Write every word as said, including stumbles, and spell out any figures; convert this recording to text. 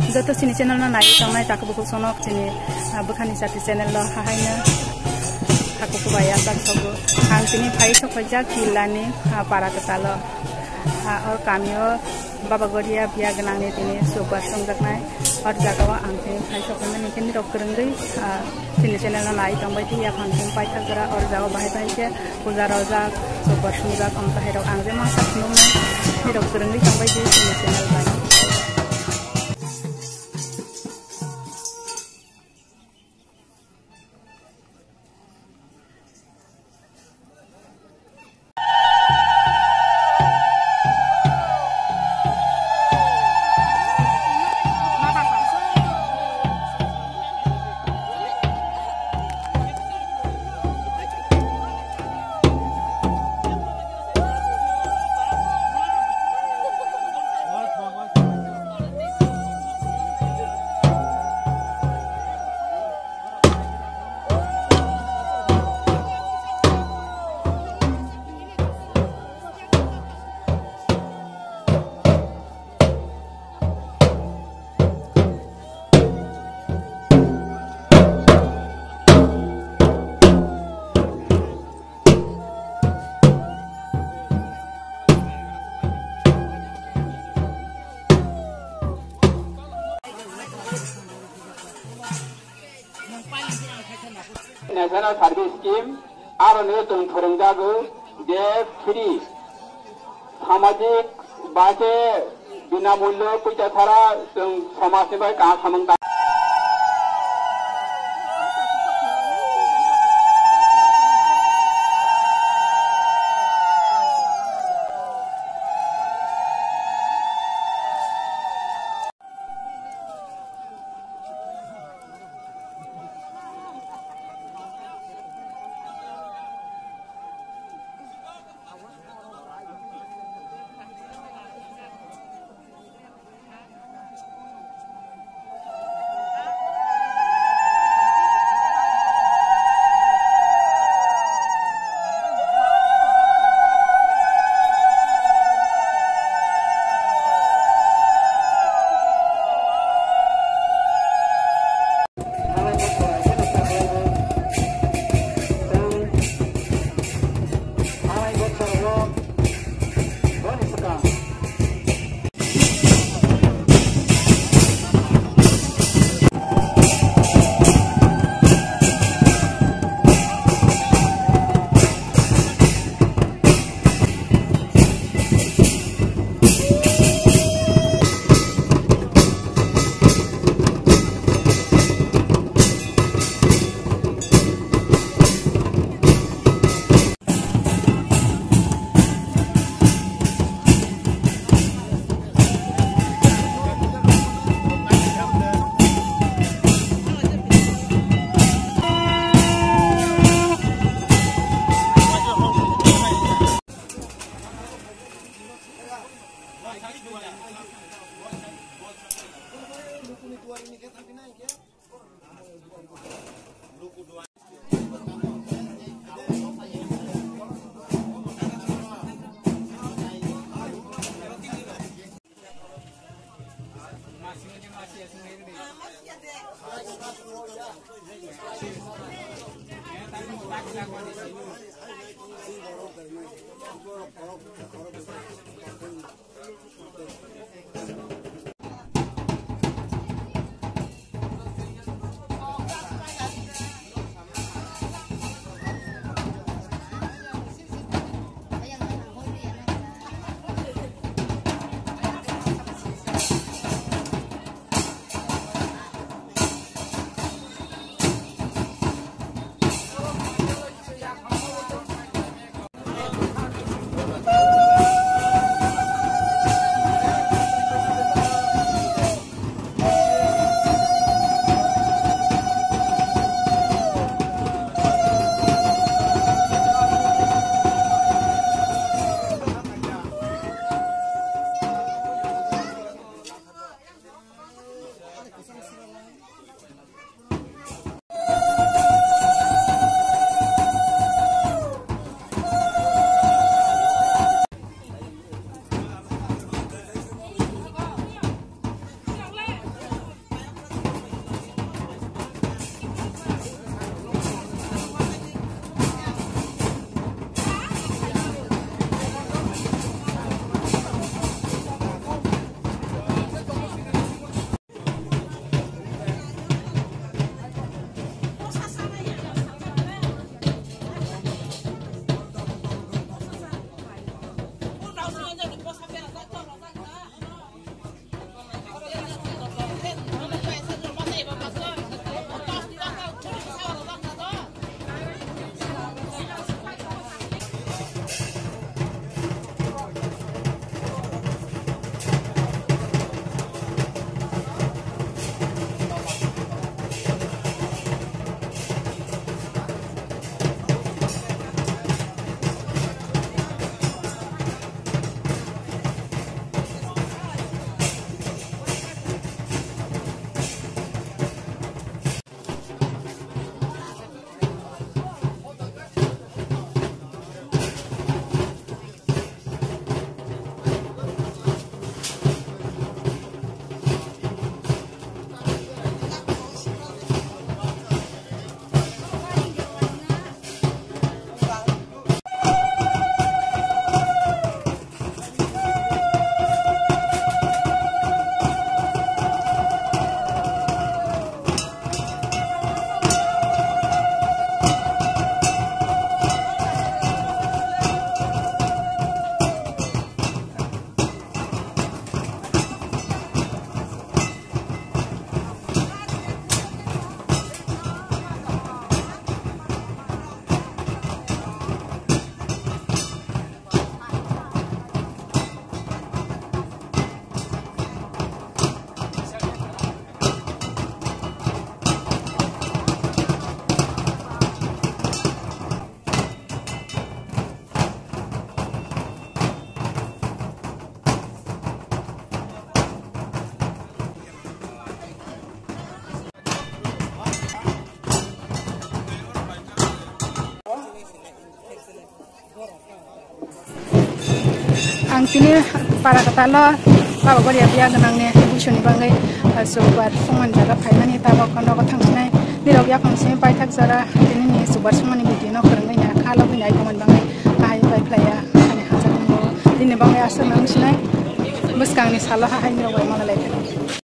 Joto chini channel no nai tongnai takhuk bukhuk sonok chini, ah, bwkhani chati channel lo hahaino takhuk kubaya chak sogo. Ang tini phai sok phaijak Killani, ah, para kwtalo. Ah, or kamio Baba Goria biya gwnangni tini super songjaknai. Or jagao ang tini phai sok phaimani khe nirok kwrwngwi, ah, chini channel no nai tongbai di yaphang tini paithak jora or jagao bahai bahai khe puja rojak, super songjak, ang tahairok ang je masa phunuknai nirok kwrwngwi tongbai di chini channel bai. National Service Scheme, aro ni chwng phwrwngjago je free samajik ba khe binamulyo poisa chara chwng somajni bai kaham samung ta- Ang tini para kwtalo Baba Goria biya gwnangni buisoni bagwi, ah, chubar songmani jaga phaimani, tabok nogo thangsinai nirok yakung simi paithak jora tini ni chubar songmani video no kwrwngwi ya kha logwi nai tongmani bagwi kahai pai phlaiya ani hajak nungo tini bagwi aswk nang sinai bwskangni salo ha hai nirok bai mala lai thani.